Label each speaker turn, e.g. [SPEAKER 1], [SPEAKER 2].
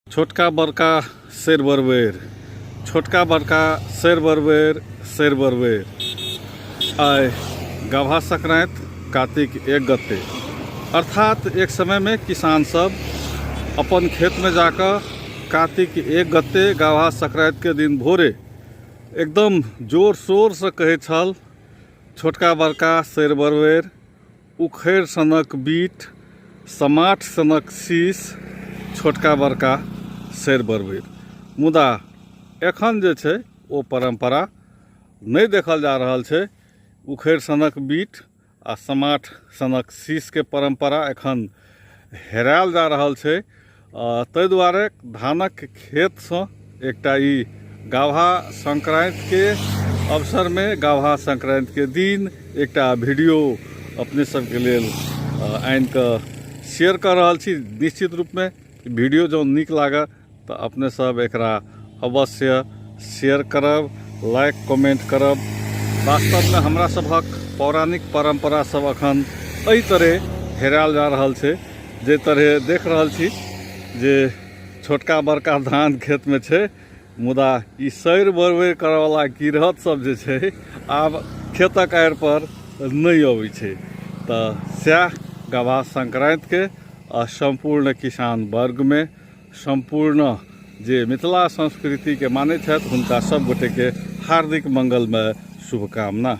[SPEAKER 1] छोटका बड़का शेर बरबेर, छोटका बड़का शेर बरबेर, शेर बरबेर। आइ गभा संक्रांति कार्तिक 1 गते, अर्थात एक समयमे किसान सब अपन खेतमे जाकऽ कार्तिक 1 गते गभा संक्रांतिके दिन भोरे एकदम जोर शोरसँ कहै छल, छोटका बड़का शेर बरबेर, उखड़ि सनक बीट, समाठ सनक शीश, छोटका बड़का सरि बरबरि। मुदा एखन जे छै ओ परम्परा नहि देखल जा रहल छै। उखड़ि सनक बीट आ समाठ सनक शीशके परम्परा एखन हेरायल जा रहल छै। ताहि दुआरे धानक खेतसँ एकटा ई गाभा संक्रान्तिके अवसरमे गाभा संक्रान्तिके दिन एकटा वीडियो अपने सबके लेल आनिकऽ शेयर कऽ रहल छी। निश्चित रूपमे वीडियो जँ नीक लागय तऽ अपने सब एकरा अवश्य शेयर करब, लाइक कमेंट करब। वास्तवमे हमरा सभक पौराणिक परम्परा सब अखन एहि तरहे हेरायल जा रहल छै, जे तरहे देख रहल छी जे छोटका बड़का धान खेतमे छै, मुदा ई सैर बरबैर करऽवला गिरहत सब जे छै आब खेतक आड़ि पर नहि अबै छै। तऽ सएह गवाह संक्रान्तिके आ सम्पूर्ण किसान वर्गमे सम्पूर्ण जे मिथिला संस्कृतिके मानै छथि हुनका सब गोटेके हार्दिक मंगलमय शुभकामना।